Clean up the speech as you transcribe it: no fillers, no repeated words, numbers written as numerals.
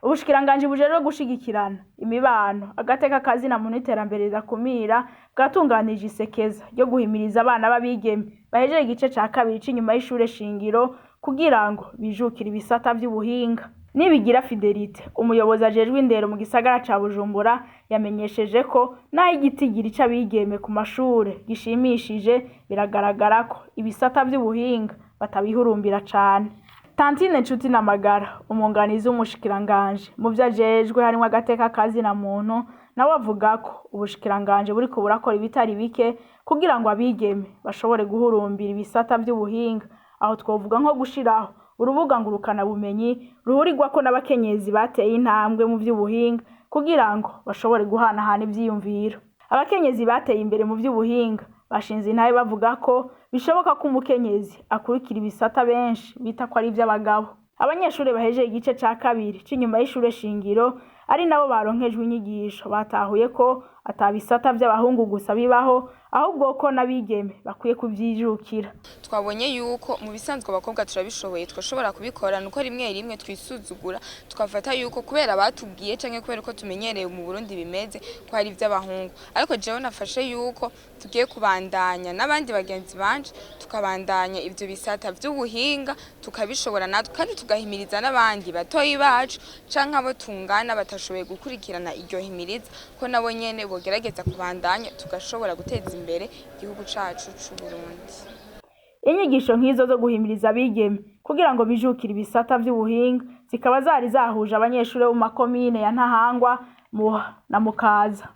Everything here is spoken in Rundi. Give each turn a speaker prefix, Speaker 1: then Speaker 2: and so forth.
Speaker 1: Ubushikiranganji bujejwe gushigikirana imibano, agateka kazina muntu n'iterambere ridakumira bwatunganije isekeza ryo guhimiriza abana b'abigeme bahejeje igice ca kabiri c'inyuma y'ishure shingiro kugira ngo bijukire ibisata vy'ubuhinga. Nibigira Fidelite, umuyobozi ajejwe indero mu gisagara ca Bujumbura, yamenyesheje ko naho igitigiri c'abigeme ku mashure gishimishije, biragaragara ko ibisata vy'ubuhinga batabihurumbira cane. Tantine Nshuti Namagara, umwunganizi w'umushikiranganji mu vyo ajejwe harimwo agateka kazina muntu, nawe avuga ko ubushikiranganji buriko burakora ibitari bike kugira ngo abigeme bashobore guhurumbira ibisata vy'ubuhinga. Aho twovuga nko gushiraho urubuga ngurukanabumenyi ruhurirwako n'abakenyezi bateye intambwe mu vy'ubuhinga kugira ngo bashobore guhanahana ivyiyumviro. Abakenyezi bateye imbere mu vy'ubuhinga bashinze intahe bavuga ko bishoboka ko umukenyezi akurikira ibisata benshi bita ko ari ivy'abagabo. Abanyeshure bahejeje igice ca kabiri c'inyuma y'ishure shingiro, ari nabo baronkejwe inyigisho, batahuye ko ata bisata vy'abahungu gusa bibaho, ahubwo ko n'abigeme bakwiye kuvyijukira.
Speaker 2: Twabonye yuko mu bisanzwe abakobwa turabishoboye, twashobora kubikora, nuko rimwe rimwe twisuzugura, tukafata yuko kubera batubwiye canke kubera uko tumenyereye mu Burundi bimeze ko hari ivy'abahungu. Ariko jewe nafashe yuko tugiye kubandanya n'abandi bagenzi banje, tukabandanya ivyo bisata vy'ubuhinga, tukabishobora natwe, kandi tugahimiriza n'abandi batoyi bacu canke abo tungana batashoboye gukurikirana iryo himiriza, ko nabo nyene bogerageza kubandanya, tugashobora guteza imbere igihugu cacu c'Uburundi.
Speaker 1: Inyigisho nk'izo zo guhimiriza abigeme kugira ngo bijukire ibisata vy'ubuhinga zikaba zari zahuje abanyeshure bo mu makomine ya Ntahangwa, Muha na Mukaza.